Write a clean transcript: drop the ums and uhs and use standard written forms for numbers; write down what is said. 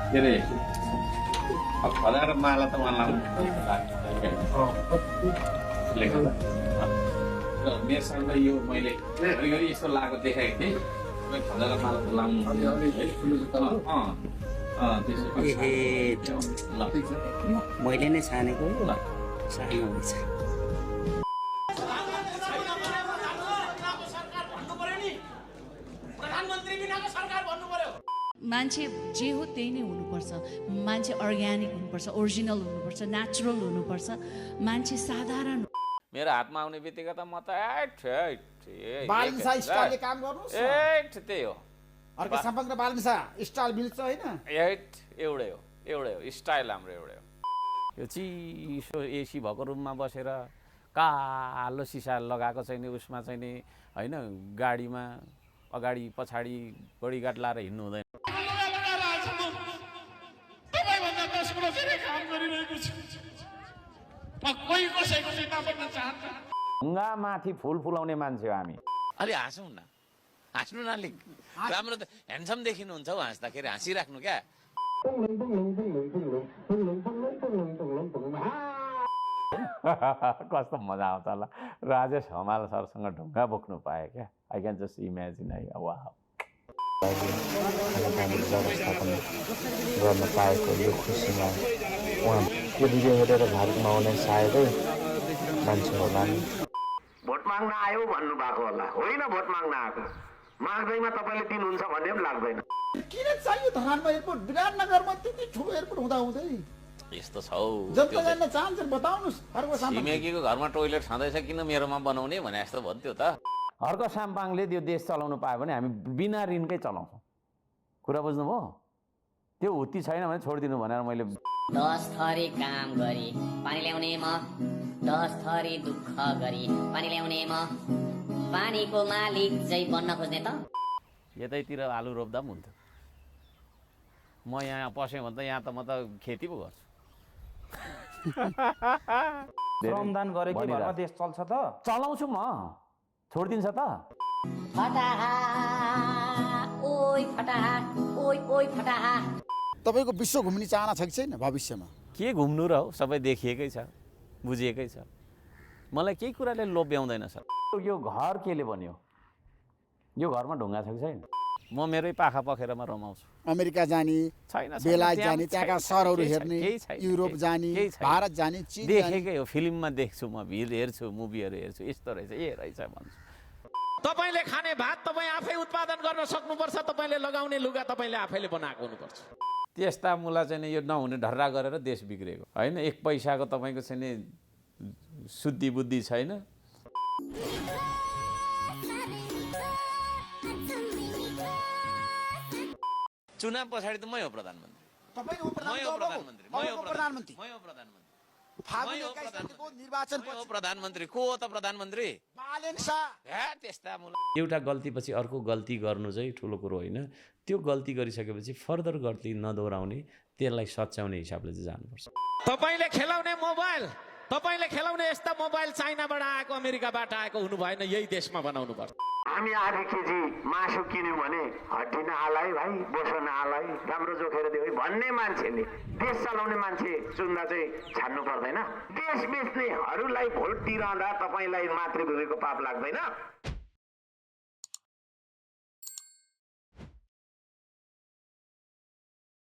के अरे खदा र माला त उहाँलाई मेरोसँग यो मैले घरिघरि यस्तो लगाएको देखाएको थिएँ खदा र माला त लाउनु मैले नै छानेको सानो हुन्छ। मान्छे जे हो त्यही नै हुनुपर्छ। मान्छे अर्ग्यानिक हुनुपर्छ, ओरिजिनल हुनुपर्छ, नेचुरल हुनुपर्छ। मान्छे साधारण मेरो हातमा आउने बित्तिकै त म त बालिन्सा स्टाइलले काम गर्नुहोस् न। त्यही हो अर्को सम्पन्न बालिन्सा स्टाइल मिल्छ होइन? एउटै हो स्टाइल हाम्रो एउटै हो। यो चिसो एसी भएको रुममा बसेर कालो सिसा लगाएको छैन उसमा चाहिँ नि होइन, गाडीमा अगाडि पछाडि बडीगार्ड लाएर हिँड्नु हुँदैन। ढुङ्गामाथि फुल फुलाउने मान्छे हो हामी। अलि हाँसौँ न, हाँस्नु न अलिक राम्रो त ह्यान्डसम देखिनुहुन्छ हौ हाँस्दाखेरि, हाँसिराख्नु क्या। कस्तो मजा आउँछ होला राजेश हमाल सरसँग ढुङ्गा बोक्नु पाएँ क्या। आई क्यान जस्ट इमेजिन है वाह गर्न पाएको यो खुसीमा उहाँ त्यो भिडियो हेरेर भारतमा आउने सायदै मान्छे होला नि। भोट माग्न आयो भन्नु भएको होला, होइन भोट माग्न आएको। माग्दैमा तपाईँले दिनुहुन्छ भन्ने पनि लाग्दैन। किन चाहियो धरानमा एयरपोर्ट? विराटनगरमा त्यति ठुलो एयरपोर्ट हुँदाहुँदै यस्तो छ हौ। जनता जान्न चाहन्छन्, बताउनुहोस्। अर्को सामान छिमेकीको घरमा टोइलेट छँदैछ किन मेरोमा बनाउने भने जस्तो भयो त्यो त। अर्को साम्पाङले त्यो देश चलाउनु पायो भने हामी बिना ऋणकै चलाउँछौँ। कुरा बुझ्नुभयो? त्यो हुत्ती छैन भने छोडिदिनु भनेर मैले 10 थरी काम गरी पानी ल्याउने म, 10 थरी दुःख गरी पानी ल्याउने म, पानीको मालिक चाहिँ बन्न खोज्ने त। यतैतिर आलु रोप्दा पनि हुन्थ्यो। म यहाँ पसेँ भने त यहाँ त म त खेती पो गर्छु। श्रमदान गरेको घरमा देश चल्छ त? चलाउँछु म, छोडिदिन्छ त? फटाहा ओइ फटाहा ओइ फटाहा। तपाईँको विश्व घुम्ने चाहना छ कि छैन भविष्यमा? के घुम्नु र हो, सबै देखिएकै छ, बुझिएकै छ। मलाई केही कुराले लोभ्याउँदैन सर। यो घर केले बन्यो? यो घरमा ढुङ्गा छ कि छैन? म मेरै पाखा पखेरमा रमाउँछु। अमेरिका जाने, छैन बेलायत जाने, त्यहाँका सहरहरू हेर्ने, युरोप जाने, भारत जाने, चीन देखेकै हो, फिल्ममा देख्छु म, हेर्छु मुभीहरू हेर्छु, यस्तो रहेछ ए रहेछ भन्छु। तपाईले खाने भात तपाईँ आफै उत्पादन गर्न सक्नुपर्छ। तपाईँले लगाउने लुगा तपाईँले आफैले बनाएको हुनुपर्छ। त्यस्ता मुला चाहिँ यो नहुने ढर्रा गरेर देश बिग्रेको होइन। एक पैसाको तपाईँको चाहिँ नि शुद्धि बुद्धि छैन। चुनाव पछाडि त मै हो प्रधानमन्त्री। तपाईँ हो प्रधानमन्त्री। प्रधानमन्त्री को हो त प्रधानमन्त्री? त्यस्ता एउटा गल्तीपछि अर्को गल्ती गर्नु चाहिँ ठुलो कुरो होइन। त्यो गल्ती गरिसकेपछि फर्दर गल्ती नदोहोऱ्याउने, त्यसलाई सच्याउने हिसाबले चाहिँ जानुपर्छ। तपाईँले खेलाउने मोबाइल, तपाईँले खेलाउने यस्ता मोबाइल चाइनाबाट आएको, अमेरिकाबाट आएको हुनु भएन, यही देशमा बनाउनु पर्छ। हामी आधी केजी मासु किन्यौँ भने हड्डी नहालाई भाइ, बोसो नहालाई, राम्रो जोखेर दियो भन्ने मान्छेले देश चलाउने मान्छे चुन्दा चाहिँ छान्नु पर्दैन। देश बेच्नेहरूलाई भोट दिइरहँदा तपाईँलाई मातृभूमिको पाप लाग्दैन?